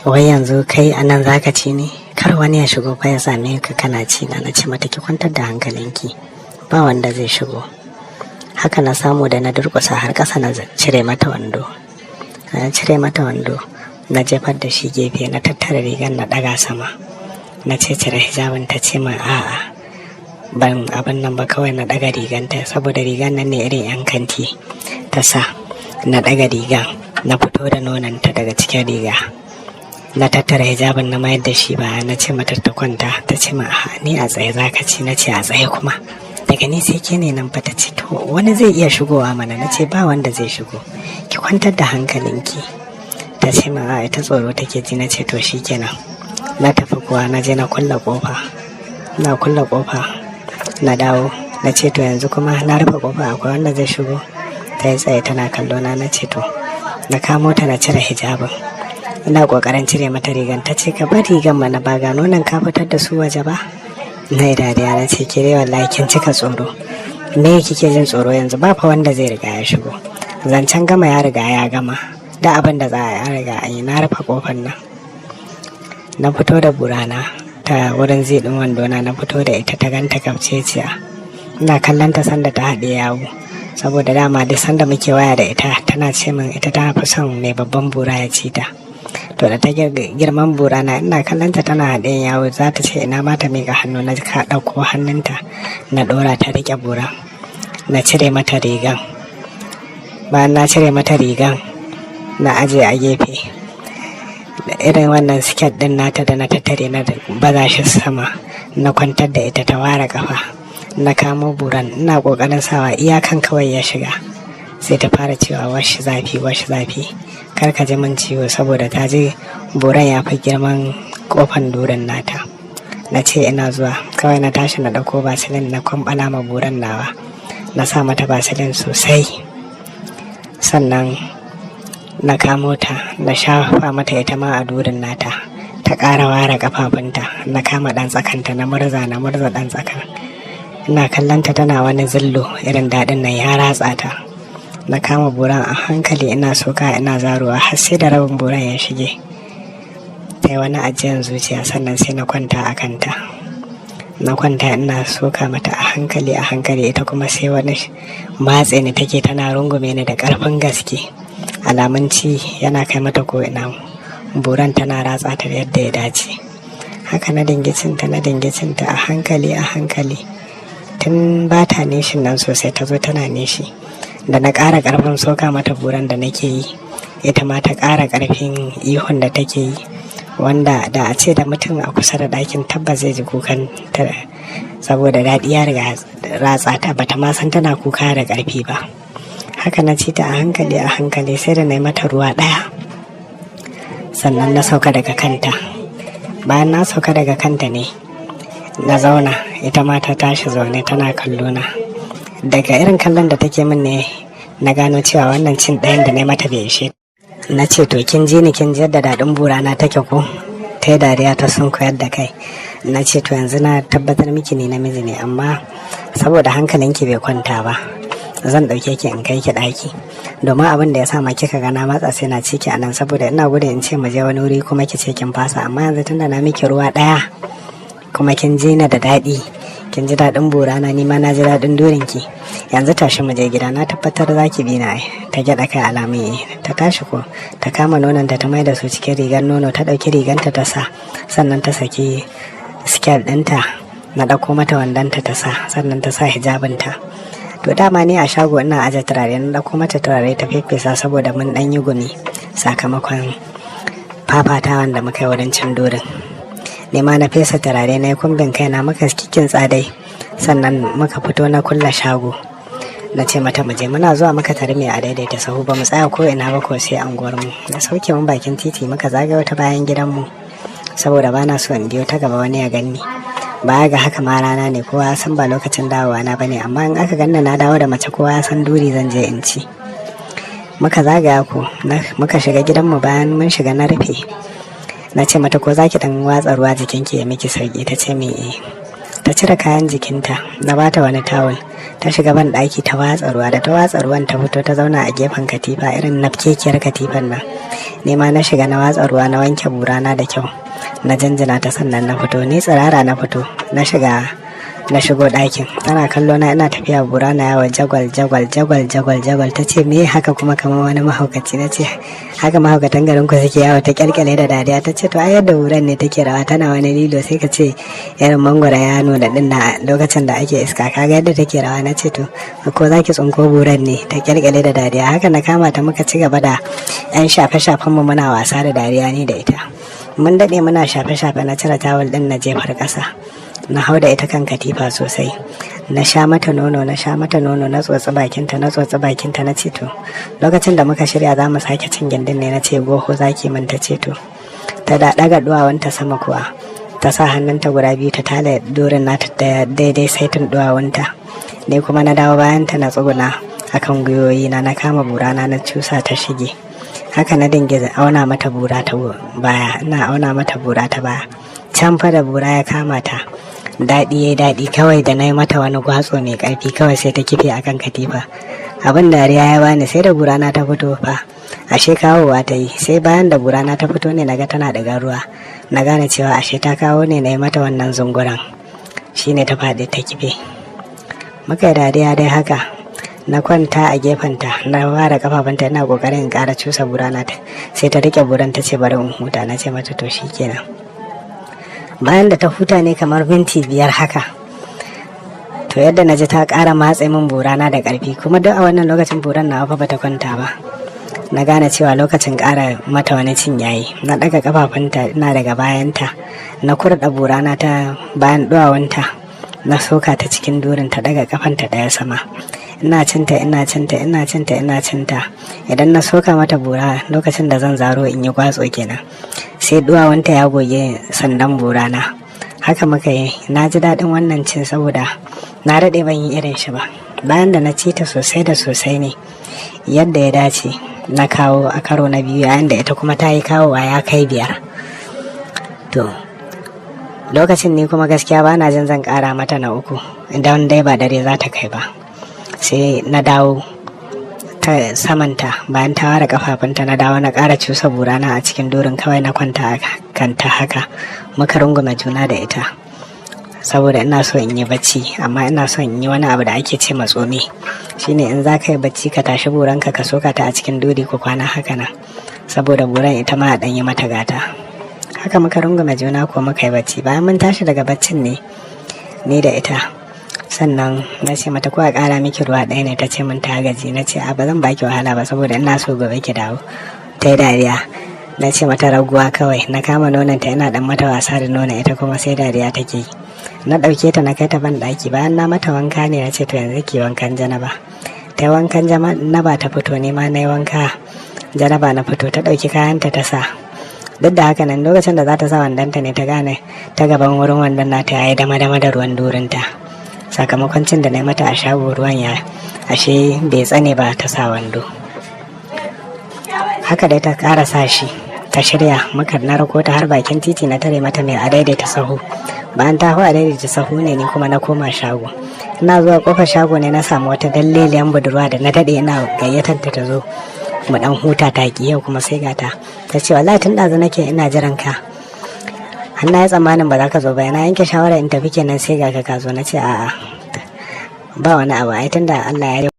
Wai yanzu kai anan zaka ci ne? Kar wani ya shigo fa ya same ka kana ci na. Na ce mata, ki kwantar da hankalinki, ba wanda zai shigo. Haka na samu da na durƙusa har ƙasa na cire mata wando. Na cire mata wando, na jefar da shi gefe, na tattara rigar, na ɗaga sama. Na ce, cire hijabin. Ta ce min a'a, ban abin nan ba. Kawai na ɗaga riganta, saboda rigan nan ne irin yan kanti ta sa. Na ɗaga rigan, na fito da nonanta daga cikin riga, na tattara hijabin, na mayar da shi ba. Na ce mata ta kwanta. Ta ce ma, ni a tsaye za ka ci? Na ce, a tsaye kuma, daga ni sai ke ne nan fa. Ta ce, to wani zai iya shigowa mana. Na ce, ba wanda zai shigo, ki kwantar da hankalinki. Ta ce ma a ita tsoro take ji. Na ce, to shikenan. Na tafi kuwa, na je na kulla kofa. Na kulla kofa, na dawo, na ce, to yanzu kuma na rufe kofa, akwai wanda zai shigo? Ta yi tsaye tana kallo na. Na ce, to. Na kamo ta, na cire hijabin. Ina kokarin cire mata rigan, ta ce, ka bar rigan mana, ba ga nonon ka fitar da su waje ba. Na yi dariya, na ce, ke dai wallahi kin cika tsoro. Me kike jin tsoro yanzu? Ba fa wanda zai riga ya shigo. Zancen gama ya riga ya gama. Da abin da za a yi riga an yi. Na rufe kofar nan, na fito da burana ta wurin zip ɗin wandona, na fito da ita, ta ganta kafceciya. Ina kallon ta sanda ta haɗe yawo, saboda dama duk sanda muke waya da ita tana ce min ita ta fi son mai babban bura ya ci ta. To da ta girman burana, ina kallon ta tana haɗe yawo, za ta ce ina ma ta miƙa hannu. Na ka ɗauko hannunta, na ɗora ta riƙe bura, na cire mata rigan. Bayan na cire mata rigan, na aje a gefe irin wannan siket din nata da na tattare, na baza shi sama, na kwantar da ita, ta ware kafa. Na kamo buran, ina kokarin sawa, iyakan kawai ya shiga, sai ta fara cewa, wash, zafi, wash, zafi, kar ka ji min ciwo, saboda ta ji buran ya fi girman kofan durin nata. Na ce, ina zuwa. Kawai na tashi, na ɗauko Vaseline, na kwambala ma buran nawa, na sa mata Vaseline sosai. Sannan na kamo ta, na shafa mata ita ma a durin nata. Ta ƙara ware ƙafafunta, na kama ɗan tsakanta, na murza, na murza ɗan tsakan. Ina kallonta tana wani zillo, irin daɗin nan ya ratsa ta. Na kama buran a hankali, ina soka, ina zaruwa, har sai da rabin buran ya shige. Ta yi wani ajiyar zuciya, sannan sai na kwanta a kanta. Na kwanta, ina soka mata a hankali a hankali, ita kuma sai wani matse ni take, tana rungume ni da ƙarfin gaske. Alamun ci yana kai mata ko ina, buran tana ratsa ta yadda ya dace. Haka na dingi cinta, na dingi cinta a hankali a hankali. Tun ba ta nishin nan sosai, ta zo tana nishi. Da na ƙara ƙarfin soka mata buran da nake yi, ita ma ta ƙara ƙarfin ihun da take yi, wanda da a ce da mutum a kusa da ɗakin, tabbas zai ji kukan ta, saboda daɗi ya riga ratsa ta, bata ma san tana kuka da ƙarfi ba. Haka na ci ta a hankali a hankali, sai da na yi mata ruwa ɗaya, sannan na sauka daga kanta. Bayan na sauka daga kanta ne na zauna, ita ma ta tashi zaune tana kallo na. Daga irin kallon da take min ne na gano cewa wannan cin ɗayan da na yi mata bai ishe. Na ce, to kin ji ni, kin ji yadda daɗin burana take ko? Ta yi dariya, ta sunkuyar da kai. Na ce, to yanzu na tabbatar miki ni namiji ne, amma saboda hankalinki bai kwanta ba, zan ɗauke ki in kai ki ɗaki, domin abin da ya sa ma kika ga na matsa sai na ci ki a nan, saboda ina gudun in ce mu je wani wuri kuma ki ce kin fasa. Amma yanzu tunda na miki ruwa ɗaya, kuma kin ji na da daɗi, kin ji daɗin burana, ni ma na ji daɗin durinki, yanzu tashi mu je gida. Na tabbatar za ki bi na ai. Ta gyaɗa kai alamun eh. Ta tashi ko, ta kama nononta, ta mai da su cikin rigar nono, ta ɗauki riganta ta sa, sannan ta saki siket ɗinta. Na ɗauko mata wandonta ta sa, sannan ta sa hijabinta. To dama ni a shago ina aje turare, na ɗauko mata turare ta feffesa, saboda mun ɗan yi gumi sakamakon fafatawan da muka yi wurin cin durin. Ni ma na fesa turare, na yi kumbin kaina, muka kikin tsadai, sannan muka fito. Na kulla shago, na ce mata mu je. Muna zuwa muka tare mai a daidaita sahu, ba mu tsaya ko ina ba ko sai anguwar mu. Na sauke mun bakin titi, muka zagayo ta bayan gidan mu, saboda ba na so in biyo ta gaba wani ya ganni. Baya ga haka ma rana ne, kowa ya san ba lokacin dawowa na bane, amma in aka ganni na dawo da mace, kowa ya san duri zan je in ci. Muka zagaya ko muka shiga gidanmu. Bayan mun shiga, na rufe, na ce mata, ko za ki dan watsa ruwa jikinki ya miki sauki? Ta ce min eh. Ta Ta cire kayan jikinta, na bata wani tawul, ta shiga ban ɗaki ta watsa ruwa. Da ta watsa ruwan, ta fito ta zauna a gefen katifa, irin nafkekiyar katifan nan. Nema na shiga na watsa ruwa, na wanke burana da kyau, na janjina ta, sannan na fito. Ni tsirara na fito, na shiga, na shigo ɗakin. Tana kallo na ina tafiya, burana yawa jagwal jagwal jagwal jagwal jagwal. Ta ce, "Me haka kuma, kamar wani mahaukaci?" Na ce, "Haka mahaukatan garin ku suke yawo." Ta kyalkyale da dariya, ta ce, "To ai yadda buran ne take rawa, tana wani lilo, sai ka ce irin mangwara ya nuna din na lokacin da ake iska. Kaga yadda take rawa." Na ce, "To ko zaki tsinko buran ne?" Ta kyalkyale da dariya. Haka na kama ta, muka ci gaba da yan shafe-shafen mu, muna wasa da dariya ni da ita. Mun daɗe muna shafe-shafe. Na cire tawul ɗin na jefar ƙasa, na hau da ita kan katifa sosai, na sha mata nono, na sha mata nono, na tsotsi bakinta, na tsotsi bakinta. Na ce to, lokacin da muka shirya za mu sake cin gindin ne, na ce, "Goho zaki min?" Ta ce to. Ta da daga duwawunta sama kuwa, ta sa hannunta guda biyu ta tala dorin nata da daidai saitin duwawunta. Ne kuma na dawo bayanta, na tsuguna akan gwiwoyi na, na kama burana na cusa ta shige. Haka na dinga auna mata bura ta baya, ina auna mata bura ta baya. Can fa da bura ya kama ta, daɗi ya daɗi kawai. Da na yi mata wani gwatso mai ƙarfi, kawai sai ta kife akan katifa. Abin dariya ya bani, sai da burana ta fito fa, ashe kawowa ta yi. Sai bayan da burana ta fito ne naga tana ɗigar ruwa, na gane cewa ashe ta kawo ne na yi mata wannan zunguran, shine ta faɗi ta kife. Muka yi dariya dai. Haka na kwanta a gefenta, na ware kafafunta, ina kokarin in ƙara cusa burana ta, sai ta rike buran, ta ce, "Bari in huta." Na ce mata, "To shikenan." Bayan da ta huta ne kamar minti 5 haka, to yadda na ji ta ƙara matse min burana da ƙarfi, kuma duk a wannan lokacin buran na fa bata kwanta ba, na gane cewa lokacin ƙara mata wani cin yayi. Na ɗaga kafafunta, ina daga bayanta, na kurɗa burana ta bayan duwawunta, na soka ta cikin durin. Ta ɗaga kafanta ɗaya sama, ina cinta, ina cinta, ina cinta, ina cinta. Idan na soka mata bura, lokacin da zan zaro in yi gwatso kenan, sai duwawunta ya goge sandan burana. Haka muka yi. Na ji daɗin wannan cin saboda na daɗe ban yi irin shi ba. Bayan da na ci ta sosai da sosai ne yadda ya dace, na kawo a karo na biyu, yayin da ita kuma ta yi kawowa ya kai biyar. To lokacin ni kuma gaskiya ba na jin zan ƙara mata na uku, idan dai ba dare za ta kai ba. Sai na dawo ta samanta, bayan ta ware kafafunta, na dawo na ƙara cusa burana a cikin durin, kawai na kwanta a kanta. Haka muka rungume juna da ita, saboda ina so in yi bacci, amma ina so in yi wani abu da ake ce matsome, shine in za ka yi bacci ka tashi buranka ka soka ta a cikin duri, ku kwana haka nan, saboda buran ita ma a ɗan yi mata gata. Haka muka rungume juna ko muka yi bacci. Bayan mun tashi daga baccin ne ni da ita, sannan na ce mata, "Ko a ƙara miki ruwa ɗaya ne?" Ta ce min ta gaji. Na ce, "A ba zan baki wahala ba, saboda ina so gobe ki dawo." Ta yi dariya. Na ce mata raguwa kawai. Na kama nononta, ina dan mata wasa da nonon, ita kuma sai dariya take yi. Na ɗauke ta na kai ta ban ɗaki. Bayan na mata wanka ne, na ce, "To yanzu ki wankan janaba." Ta yi wankan janaba ta fito, ne ma na yi wanka janaba na fito. Ta ɗauki kayanta ta sa. Duk da haka nan, lokacin da za ta sa wandonta ne ta gane ta gaban wurin wandon nata ya yi dama dama da ruwan durinta, sakamakon cin da na yi mata a shago. Ruwan ya ashe bai tsane ba, ta sa wando. Haka dai ta ƙara sa shi, ta shirya, muka na rako ta har bakin titi, na tare mata mai adaidaita sahu. Bayan ta hau adaidaita sahu ne, ni kuma na koma shago. Ina zuwa kofar shago ne na samu wata dalleliyan budurwa da na daɗe ina gayyatar ta ta zo mu dan huta, ta ki. Yau kuma sai gata. Ta ce, "Wallahi tun ɗazu nake ina jiran ka, har na yi tsammanin ba za ka zo ba. Na yanke shawara in tafi kenan, sai ga ka zo." Na ce, "A'a, ba wani abu, ai tunda Allah ya